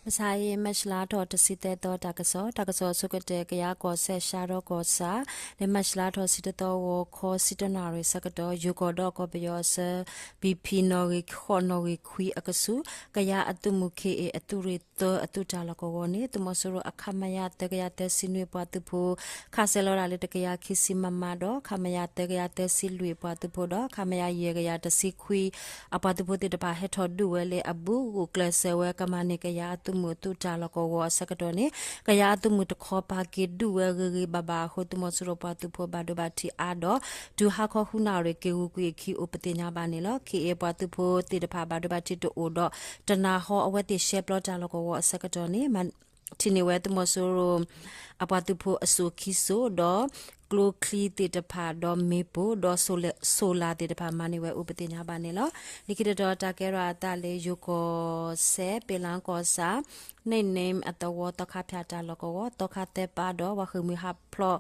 မုၢ်ဆါအံၤ မၢ်ၡလါထီၣ်တဆံသၢသီ တၢ်ကစီၣ်, တၢ်ကစီၣ်အဆိကတၢၢ် ကယၤကီၢ်စဲၣ် ရှါရီကီၢ်ဆၣ်, လၢမၢ်ၡလါထီၣ်ဆံတသီ ဂီၤခီဆံတၢနၣ်ရံၣ်ဆၢကတီၢ် ယိၤကီၢ်ဒီးကီၢ်ပယီၤအဆၢ ဘံၣ်ဖံၣ်နီၣ်ဂံၢ်ဃိးနီၣ်ဂံၢ်ခွံအကဆူး ကယၤအသုးမုၢ် ခ့ၣ်အ့ၣ် အသုးရ့ၣ်သၢအသုးတၢ်လီၢ်ကဝီၤန့ၣ် သုးမီၤစိရိၤအ ခမရ သၢကယၤသၢဆံနွံ အပှၤသုးဖိ ခးစဲးလီၤဒၣ်လၢ တကယၤခံဆံ မမ ဒီး ခမရ သၢကယၤသၢဆံလွံၢ် အပှၤသုးဖိဒီး ခမရ ယဲၢ်ကယၤတဆံခွံ အပှၤသုးဖိသ့ၣ်တဖၣ် ဟဲထီၣ်ဒုးဝဲလၢအဘူး ဂုာ်ကျဲးစၢးဝဲကမၤန့ၢ် ကယၤအသုးမုၢ်အသုးတၢ်လီၢ်ကဝီၤအဆၢကတီၢ်န့ၣ် ကယၤအသုးမုၢ်တခီပၤက့ၤဒုးဝဲဂ့ၤဂ့ၤဘၣ်ဘၣ်အဃိ သုးမီၤစိရိၤပှၤသုးဖိဘၣ်ဒိဘၣ်ထံးအါဒီး တုၤဟါခီဃုနၣ်ရံၣ် က့ၤဂုာ်ကွံာ်အခံ အိၣ်ပသ့ၣ်ညါဘၣ်န့ၣ်လီၤ. ခ့ၣ်အ့ၣ် ပှၤသုးဖိသ့ၣ်တဖၣ် ဘၣ်ဒိဘၣ်ထံးတအိၣ်ဒီး တနၤဟီ အဝဲသ့ၣ်ရှဲပျီတၢ်လီၢ်ကဝီၤအဆၢကတီၢ်န့ၣ် မၤ ထံၣ်န့ၢ်ဝဲသုးမီၤစိရိၤ အပှၤသုးဖိအစိၢ်ခံစိၢ်ဒီး ကျိချံသ့ၣ်တဖၣ်ဒီးမ့ၣ်ပိၢ်ဒီး စိလးသ့ၣ်တဖၣ် မၤန့ၢ်ဝဲအိၣ်ပသ့ၣ်ညါဘၣ်န့ၣ်လီၤ. လၢခံတတီၤ တၢ်ကဲထီၣ်အသးလၢယိၤကီၢ်စဲၣ် ပ့လါကီၢ်ဆၣ် န့ၣ်န့ၣ်အသဝီ သီခါဖၠၣ်တၢ်လီၢ်ကဝီၤ သီခါသၢပၢ်ဒီး ပှၤဃ့ၢ်မှံဟးဖျိး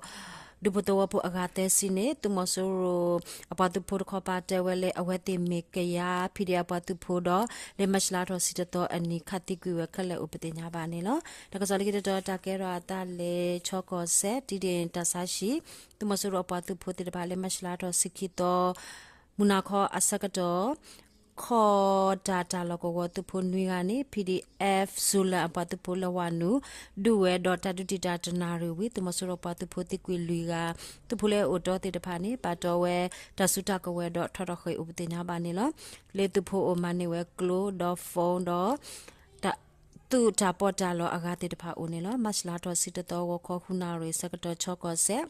ဒူဖိသဝီဖိအဂၤသၢဆံန့ၣ် သုးမီၤစိရိၤ အပှၤသုးဖိတခီပၤတဲဝဲလၢ အဝဲသ့ၣ်မ့ၢ်ကယၤ ဖံးဒ့ၣ် အပှၤသုးဖိဒီး လၢမၢ်ၡလါထီၣ်ဆံတသီအနံၤ ခးသံကွံာ်ဝဲခဲလၢာ်အိၣ်ပသ့ၣ်ညါဘၣ်န့ၣ်လီၤ. တၢ်ကစီၣ်လၢခံတတီၤ တၢ်ကဲထီၣ်အသးလၢ ခၠီကီၢ်စဲၣ် တံဒ့ၣ်တၢ်ဆါဟံၣ် သုးမီၤစိရိၤအပှၤသုးဖိသ့ၣ်တဖၣ်လၢမၢ်ၡလါထီၣ်ဆံခံသီ မုၢ်နၤခီအဆၢကတီၢ် ခီၣ်တၢ်တၢ်လီၢ်ကဝီၤသုးဖိနွံဂၤန့ၣ် PDF Zoland အပှၤသုးဖိလၢဝၤနုာ် ဒုးဝဲဒီးတၢ်ဒုးတံာ်တာ်တနၣ်ရံၣ်ဝံၤ သုးမီၤစိရိၤပှၤသုးဖိသံကွံာ်လွံၢ်ဂၤ သုးဖိလၢအအိၣ်တီသ့ၣ်တဖၣ်န့ၣ် ပာ်တီဝဲတၢ်စုတၢ်ကဝဲၤဒီး ထီထီၣ်ဃ့ၢ်အိၣ်ပသ့ၣ်ညါဘၣ်န့ၣ်လီၤ. လၢသုးဖိအိၣ်မၤန့ၢ်ဝဲကျိဒီး phone ဒီး သုးတၢ်ပီးတၢ်လီအဂၤသ့ၣ်တဖၣ်အိၣ်န့ၣ်လီၤ. မၢ်ၡလါထီၣ်ဆံတသီ ဂီၤခီဃုနၣ်ရံၣ်ဆၢကတီၢ် ခၠီကီၢ်စဲၣ်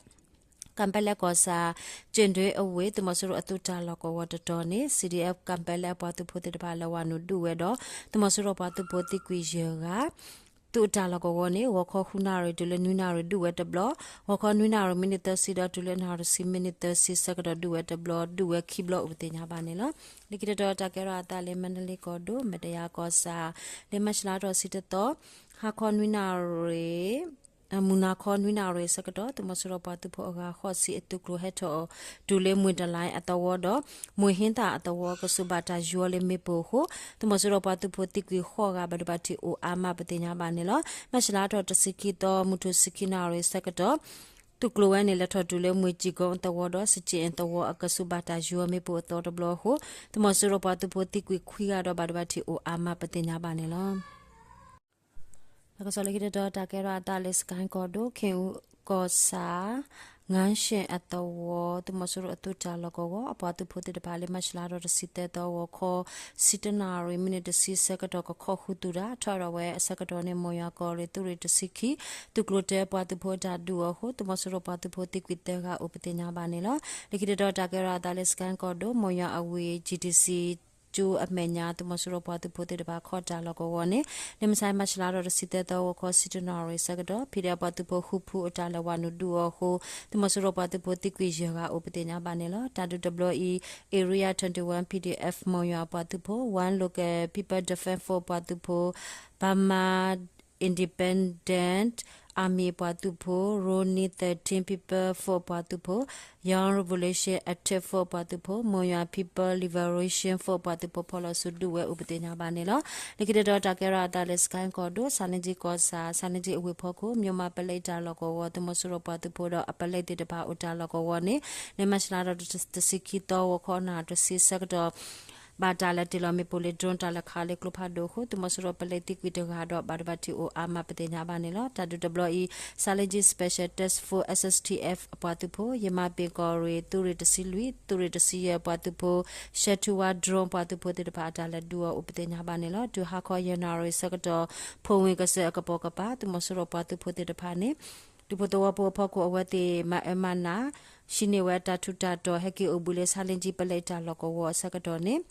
ကၣ်ပဲလဲကီၢ်ဆၣ် ကၠ့ၣ်ဒွ့အဝ့ၢ် သုးမီၤစိရိၤအသုးတၢ်လီၢ်ကဝီၤတတီၤန့ၣ် CDF ကၣ်ပဲလဲအပှၤသုးဖိသ့ၣ်တဖၣ်လၢဝၤနုာ်ဒုးဝဲဒီး သုးမီၤစိရိၤပှၤသုးဖိသံကွံာ်ယဲၢ်ဂၤ သုးတၢ်လီၢ်ကဝီၤန့ၣ် ဂီၤခီဃုနၣ်ရံၣ်တုၤလၢနွံနၣ်ရံၣ်ဒုးဝဲတဘျီ, ဂီၤခီနွံနၣ်ရံၣ်မံးနံးသၢဆံဒီးတုၤလၢနၣ်ရံၣ်ဆံမံးနံးသၢဆံဆၢကတီၢ်ဒုးဝဲတဘျီ ဒုးဝဲခံဘျီအိၣ်ပသ့ၣ်ညါဘၣ်န့ၣ်လီၤ. လၢခံတတီၤ တၢ်ကဲထီၣ်အသးလၢမါဒလ့ကီၢ်ဒိၣ် မဲာ်တယၤကီၢ်ဆၣ် လၢမၢ်ၡလါထီၣ်ဆံတသီ ဟါခီနွံနၣ်ရံၣ် မုၢ်နၤခီနွံနၣ်ရံၣ်ဆၢကတီၢ် သုးမီၤစိရိၤပှၤသုးဖိအဂၤဃိးဆံအသုးကျိၤဟဲထီၣ်တုၤလၢမွ့ၢ်တလါအသဝီဒီး မွ့ၢ်ဟ့သၣ်အသဝီ ကစူးဘၣ်တၢ်ယွၤလၢမ့ၣ်ပိၢ်အဃိ သုးမီၤစိရိၤပှၤသုးဖိသံကွံာ်ဃိးဂၤ ဘၣ်ဒိဘၣ်ထံးအိၣ်အါမးပသ့ၣ်ညါဘၣ်န့ၣ်လီၤ. မၢ်ၡလါထီၣ်တဆံခံသီ မုၢ်ထူၣ်ဆံခံနၣ်ရံၣ်ဆၢကတီၢ် သုးကျိၤဝဲန့ၣ် လဲၤထီၣ်တုၤလၢမွ့ၢ်ကၠံၣ်ကိသဝီဒီး စက့ၣ်အ့ၣ်သဝီအကစူးဘၣ်တၢ်ယွၤမ့ၣ်ပိၢ်အသီတဘျီအဃိ သုးမီၤစိရိၤပှၤသုးဖိသံကွံာ်ခွံဂၤဒီး ဘၣ်ဒိဘၣ်ထံးအိၣ်အါမးပသ့ၣ်ညါဘၣ်န့ၣ်လီၤ. တၢ်ကစီၣ်လၢခံတတီၤ တၢ်ကဲထီၣ်အသးလၢစကဲၣ်ကီၢ်ဒိၣ် ခ့ၣ်အူကီၢ်ဆၣ် ငါးရှဲအသဝီ သုးမီၤစိရိၤအသုးတၢ်လီၢ်ကဝီၤ အပှၤသုးဖိသ့ၣ်တဖၣ်လၢမၢ်ၡလါထီၣ်တဆံသၢသီ ဂီၤခီ ဆံတနၣ်ရံၣ် မံးနံးတဆံဆၢကတီၢ် ကခီၣ်ဃုာ်သုးတၢ် ထီၣ်ဒီးဝဲအဆၢကတီၢ်န့ၣ် မိၢ်ယွၤကီၢ်ရ့ၣ်သုးရ့ၣ်တဆံခံ သုးကျိၤတၢပှၤသုးဖိအတၢ်ဒုးအီၤအဃိ သုးမီၤစိရိၤပှၤသုးဖိသံကွံာ်သၢဂၤအိၣ်ပသ့ၣ်ညါဘၣ်န့ၣ်လီၤ. လၢခံတတီၤ တၢ်ကဲထီၣ်အသးလၢစကဲၣ်ကီၢ်ဒိၣ် မိၢ်ယွၤအဝ့ၢ် GTC ကၠိအမဲာ်ညါ သုးမီၤစိရိၤပှၤသုးဖိသ့ၣ်တဖၣ်ခီၣ်တၢ်လီၢ်ကဝီၤန့ၣ် လၢမုၢ်ဆါ မၢ်ၡလါထီၣ်တဆံသၢသီ ဂီၤခီ ဆံတနၣ်ရံၣ်ဆၢကတီၢ် ဖံးဒ့ၣ်အပှၤသုးဖိဃုဖု အတၢ်လဲၤဝၤနုာ်ဒုးအီၤအဃိ သုးမီၤစိရိၤပှၤသုးဖိသံကွံာ်ယဲၢ်ဂၤအိၣ်ပသ့ၣ်ညါဘၣ်န့ၣ်လီၤ. တၢ်ဒုးတဘျီအံၤ Area twenty-one PDF မိၢ်ယွၤအပှၤသုးဖိ One Local People Defense Force ပှၤသုးဖိ Burma Independent Army ပှၤသုးဖိ Ronin thirteen People Force ပှၤသုးဖိ Young Revolution Active Force ပှၤသုးဖိ မိၢ်ယွၤ People Liberation Force ပှၤသုးဖိ ဖီၣ်လီၤဆူဒုးဝဲအိၣ်ပသ့ၣ်ညါဘၣ်န့ၣ်လီၤ. လၢခံတတီၤ တၢ်ကဲထီၣ်အသးလၢစကဲၣ်ကီၢ်ဒိၣ် ဆါလ့ကၠံကီၢ်ဆၣ် ဆါလ့ကၠံအဝ့ၢ်ဖီခိၣ် မိၢ်မးပလဲတၢ်လီၢ်ကဝီၤ သုးမီၤစိရိၤပှၤသုးဖိဒီးအပလဲသ့ၣ်တဖၣ်အိၣ်တၢ်လီၢ်ကဝီၤန့ၣ် လၢမၢ်ၡလါထီၣ်တဆံခံသီ ဂီၤခီနၣ်ရံၣ်တဆံဆၢကတီၢ် ဘၣ်တၢ်လဲၤတ့ၢ်လီၤမ့ၣ်ပိၢ်လၢ drone တၢ်လဲၤခးလၢကျိဖးဒိၣ်အဃိ သုးမီၤစိရိၤပလဲသံကွံာ်တဂၤဒီး ဘၣ်ဒိဘၣ်ထံးအိၣ်အါမးပသ့ၣ်ညါဘၣ်န့ၣ်လီၤ. တၢ်ဒုးတဘျီအံၤ ဆါလ့ကၠံ Special Task Force SSTF အပှၤသုးဖိ ယမၤပ့ၣ်ကီၢ်ရ့ၣ် သုးရ့ၣ်တဆံလွံၢ် သုးရ့ၣ်တဆံယဲၢ်အပှၤသုးဖိ ရှဲထူဝါ drone ပှၤသုးဖိသ့ၣ်တဖၣ်အတၢ်လဲၤဒုးအီၤအိၣ်ပသ့ၣ်ညါဘၣ်န့ၣ်လီၤ. တုၤဟါခီယဲၢ်နၣ်ရံၣ်ဆၢကတီၢ် ဖိဝ့ၢ်ကစၢၢ်အကပိာ်ကပၤ သုးမီၤစိရိၤပှၤသုးဖိသ့ၣ်တဖၣ်န့ၣ် ဒူဖိသဝီဖိအဖီခိၣ် အဝဲသ့ၣ်မၤအၢမၤနး ဟံးန့ၢ်ဝဲတၢ်ထူးတၢ်တီၤ ဟဲက့ၤအိၣ်ဘှံးလၢ ဆါလ့ကၠံပလဲတၢ်လီၢ်ကဝီၤအဆၢကတီၢ်န့ၣ်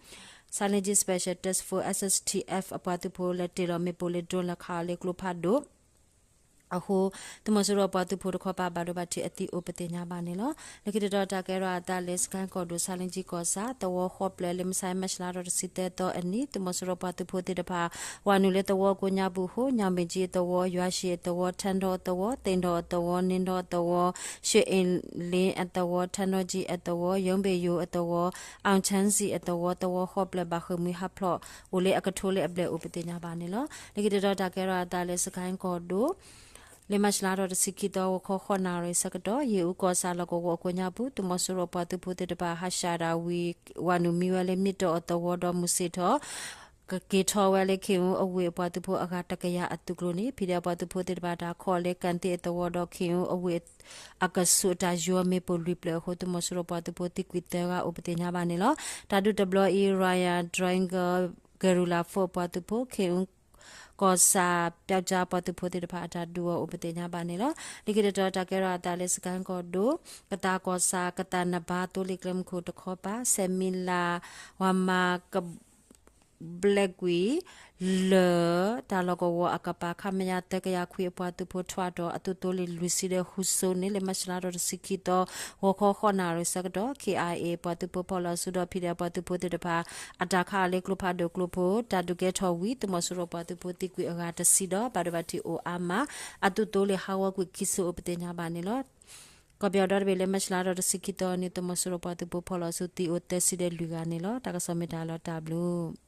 ဆါလ့ကၠံ Special Task Force SSTF အပှၤသုးဖိလဲၤတ့ၢ်လီၤမ့ၣ်ပိၢ်လၢ drone လဲၤခးအီၤလၢကျိဖးဒိၣ် အဃိ သုးမီၤစိရိၤပှၤသုးဖိတခီပၤ ဘၣ်ဒိဘၣ်ထံးအသံအိၣ်ပသ့ၣ်ညါဘၣ်န့ၣ်လီၤ. လၢခံတတီၤတၢ်ကဲထီၣ်အသးလၢ စကဲကီၢ်ဒိၣ် ဆါလ့ကၠံကီၢ်ဆၣ် သဝီဃိးဖျၢၣ် လၢမဆါမၢ်ၡးလါထီၣ်တဆံသၢသီအနံၤ သုးမီၤစိရိၤပှၤသုးဖိသ့ၣ်တဖၣ် ဝၤနုာ်လၢသဝီကိးညါပူၤအဃိ ညောင်ပင်ကြီးအသဝီ, ယွၤရှည်အသဝီ, ထန်းတောအသဝီ, သိမ်တော်အသဝီ, နင်းတောအသဝီ, ရွှေအိမ်လင်းအသဝီ, ထန်းတောကြီးအသဝီ, ယိၤဘ့ၣ်ယိၤအသဝီ, အောင်ချမ်းစီအသဝီ သဝီဃိးဖျၢၣ် ဘၣ်ဃ့ၢ်မှံဟးဖျိးအိၣ်လၢအကထိလၢအဘျဲၣ်အိၣ်ပသ့ၣ်ညါဘၣ်န့ၣ်လီၤ. လၢခံတတီၤတၢ်ကဲထီၣ်အသးလၢ စကဲကီၢ်ဒိၣ် လၢမၢ်ၡးလါထီၣ်တဆံခံသီ ဂီၤခီဃိးနၣ်ရံၣ်ဆၢကတီၢ် ယ့ၣ်အူကီၢ်ဆၣ်လီၢ်ကဝီၤအကိးညါပူၤ သုးမီၤစိရိၤပှၤသုးဖိသ့ၣ်တဖၣ် ဟးဆှၣ်တၢ်ဝံၤ ဝၤနုာ်မံဝဲလၢမ့ၢ်တီၢ်အသဝီဒီးမုၢ်ဆ့ၣ်ထီၣ် ကက့ၤထီၣ်ဝဲလၢ ခ့ၣ်အူအဝ့ၢ်အပှၤသုးဖိအဂၤတကယၤအသုးကျိၤန့ၣ် ဖံးဒဲးပှၤသုးဖိသ့ၣ်တဖၣ်တၢ်ခိးလၢ ကၣ်သ့အသဝီဒီး ခ့ၣ်အူအဝ့ၢ်အကဆူး တၢ်ယီၤမ့ၣ်ပိၢ်လွံၢ်ဖျၢၣ်အဃိ သုးမီၤစိရိၤပှၤသုးဖိသံကွံာ်သၢဂၤအိၣ်ပသ့ၣ်ညါဘၣ်န့ၣ်လီၤ. တၢ်ဒုးတဘျီအံၤ Royal Dragon Guerrilla Force ပှၤသုးဖိ ခ့ၣ်အူ ကီၢ်ဆၣ် ပျီကၠါပှၤသုးဖိသ့ၣ်တဖၣ် အတၢ်ဒုးအီၤအိၣ်ပသ့ၣ်ညါဘၣ်န့ၣ်လီၤ. လၢခံတတီၤတၢ်ကဲထီၣ်အသးလၢ စကဲကီၢ်ဒိၣ် ကသးကီၢ်ဆၣ် ကသးနဘါသိလ့ၣ်ကျဲမုၢ်ခိၣ်တခီပၤ စဲးမံလး ဝၤမၤက ဘျဲးကွံာ် လၢ တၢ်လီၢ်ကဝီၤအကပၤ ခမရ သၢကယၤခွံအပှၤသုးဖိ ထွဲဒီးအသုးသိလ့ၣ်လွံၢ်ဆံဒီးဃုစိၤန့ၣ် လၢမၢ်ၡးလါထီၣ်တဆံခံသီ ဂီၤခီဃိးနၣ်ရံၣ်ဆၢကတီၢ် ခ့ၣ်အါအ့ၣ် ပှၤသုးဖိဖီၣ်လီၤစုဒီး ဖံးဒဲးပှၤသုးဖိသ့ၣ်တဖၣ် အတၢ်ခးအီၤလၢကျိဖးဒိၣ်ကျိဖိ တၢ်ဒုးကဲထီၣ်ဝံၤ သုးမီၤစိရိၤပှၤသုးဖိသံကွံာ်အဂၤတဆံဒီး ဘၣ်ဒိဘၣ်ထံးအိၣ်အါမး အသုးသိလ့ၣ်ဟးဂီၤကွံာ်ခံစိၤအိၣ်ပသ့ၣ်ညါဘၣ်န့ၣ်လီၤ. ကီၢ်ပယီၤဒီတဘ့ၣ်လၢမၢ်ၡးလါထီၣ်တဆံခံသီန့ၣ် သုးမီၤစိရိၤပှၤသုးဖိဖီၣ်လီၤစုသံအိၣ်သၢဆံဒီးလွံၢ်ဂၤန့ၣ်လီၤ. တၢ်ကစီၣ်မ့ၢ်တၢ်လီၤတၢ်ဘျုး